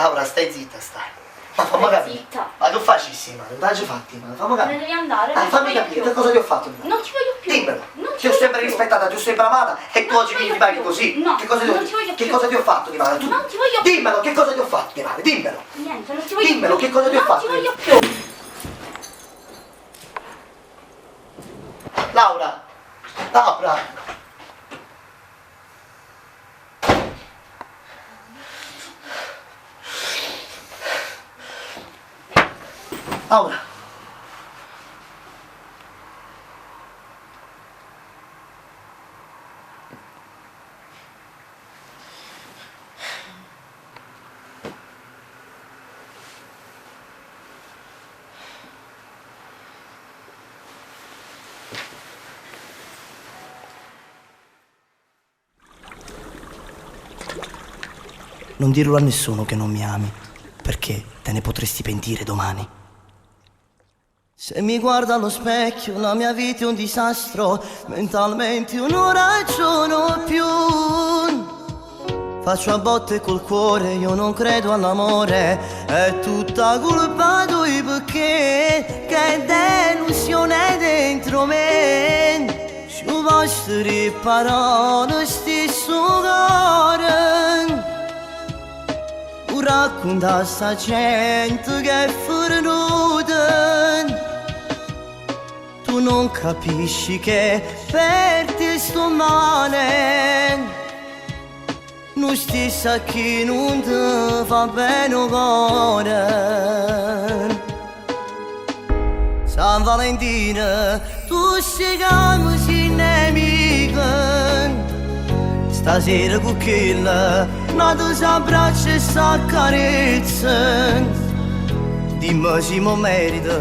Laura, stai zitta, stai. Ma fammi Stai capire. zitta. Ma che facessi male? Non t'ho fatti male, fammi Me ne capire. devi andare. Ah, non ti fammi voglio capire, più. che cosa ti ho fatto di male? Non ti voglio più. Dimmelo. Non Ti ho voglio sempre più. rispettata, ti ho sempre amata e tu Non oggi ti mi voglio ripaghi più. così. No, Che cosa ti ho, non ti voglio che più. cosa ti ho fatto di male? Tu, Non ti voglio più. Dimmelo, che cosa ti ho fatto di male? Dimmelo. Niente, non ti voglio Dimmelo, più. che cosa ti ho non fatto? ti voglio più. Laura! Laura! Laura! Non dirlo a nessuno che non mi ami, perché te ne potresti pentire domani. Se mi guardo allo specchio, la mia vita è un disastro, mentalmente io non ragiono più. Faccio a botte col cuore, io non credo all'amore, è tutta colpa tua perché che delusione dentro me. Ci basta riparare lo stesso cuore. Racconta sta gente che è fornuta. Tu non capisci che per te sto male. Non stessa chi non ti fa bene cuore. San Valentino, tu sei come sei nemico. Stasera con quella, nato si abbraccia e si accarezza. Dimmi se mi merita,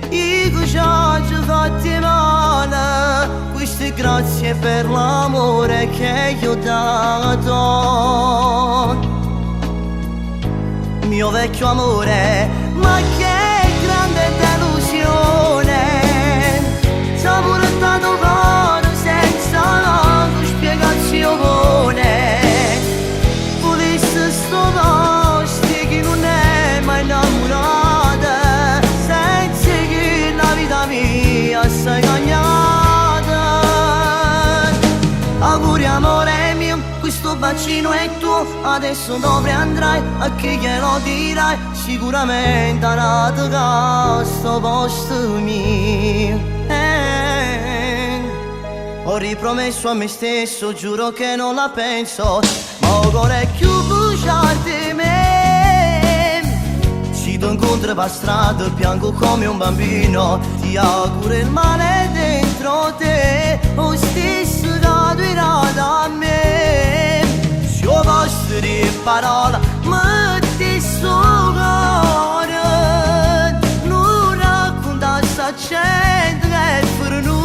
io che ci ho fatti male. Queste grazie per l'amore che gli ho dato. Mio vecchio amore, ma che grande delusione. S'ha portato fuori senza una spiegazione. Volesse sto posto chi non è mai innamorata, senza che la vita mia sia cagnata. Auguri amore mio, questo bacino è tuo, adesso dove andrai, a chi glielo dirai, sicuramente a questo posto mio. Ho ripromesso a me stesso, giuro che non la penso, ma ora è più bugiardo di me. Si ti incontro per strada, piango come un bambino, ti auguro il male dentro te, o stesso che tu da me. Se io posso dire parola, metti su cuore, non racconta sta gente che è fornuta.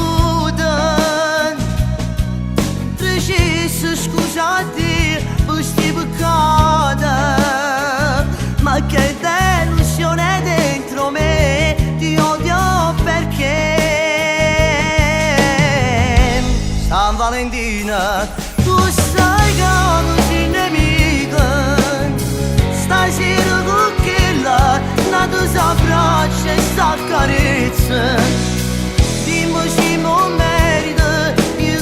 Dicesse scusate per questi peccati, ma che delusione dentro me, ti odio perché. San Valentino, tu sai che non sei nemico, stasera con quella, nato si abbraccia e si accarezza. Dimmi se mi merita, io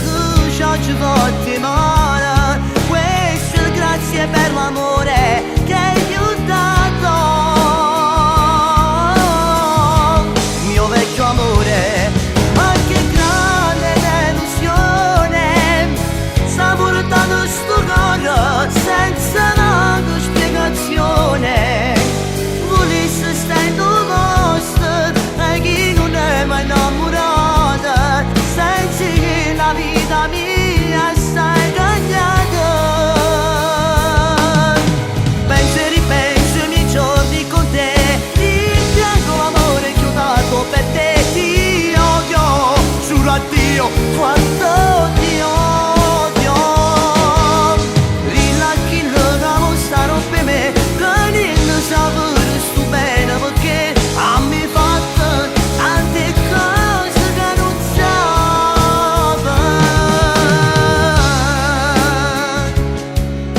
che ci ho fatti male, questo è il grazie per l'amore che gli ho dato. Mio vecchio amore, ma che grande delusione, s'ha portato sto cuore senza una spiegazione. Volesse stare in posto e chi non è mai innamorata, senza che la vita mia sta cagnata. Penso e ripenso i miei giorni con te, rimpiango l'amore che ho dato per te, ti odio, giuro a Dio quanto ti odio. Rilla chi lo sta per me, che non sapere sto bene perché a me fatto tante cose che non sapevo.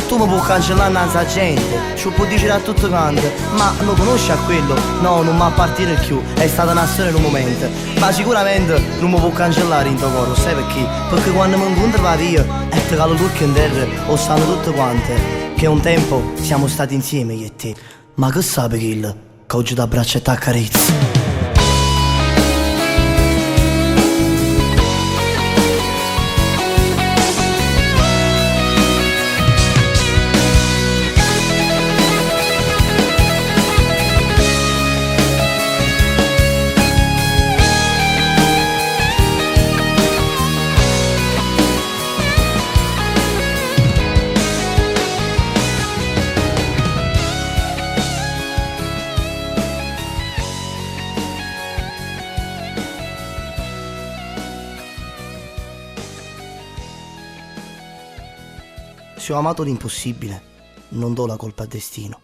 Tu mi può cancellare innanzi a gente, ci può dire a tutto quanto, ma non conosci a quello, no, non mi appartiene più, è stata una storia in un momento. Ma sicuramente non mi può cancellare in tuo cuore, sai perché? Perché quando mi incontro va via e ti calo l'occhio in terra, o sanno tutte quante, che un tempo siamo stati insieme io e te. Ma che sa per che oggi ti abbraccio e ti accarezzo? Se ho amato l'impossibile, non do la colpa al destino,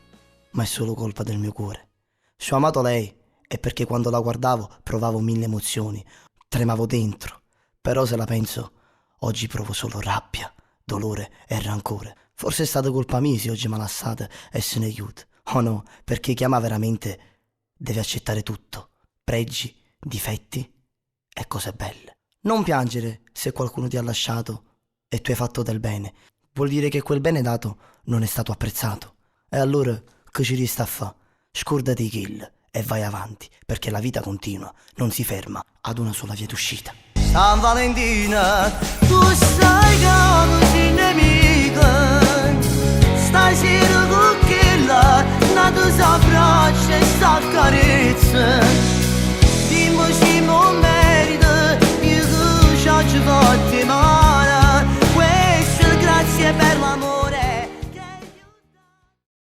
ma è solo colpa del mio cuore. Se ho amato lei è perché quando la guardavo provavo mille emozioni, tremavo dentro. Però se la penso, oggi provo solo rabbia, dolore e rancore. Forse è stata colpa mia se oggi mi ha lasciata e se ne aiuta. Oh no, perché chi ama veramente deve accettare tutto, pregi, difetti e cose belle. Non piangere se qualcuno ti ha lasciato e tu hai fatto del bene. Vuol dire che quel bene dato non è stato apprezzato. E allora che ci resta a fa? Scordati i kill e vai avanti, perché la vita continua, non si ferma ad una sola via d'uscita. San Valentina, tu sai che non sei nemica. Stasera con quella, nato s'abbraccia e s'accarezza. Dimmi se non merita, io che ci ho fatto male. Questo è il grazie per l'amore.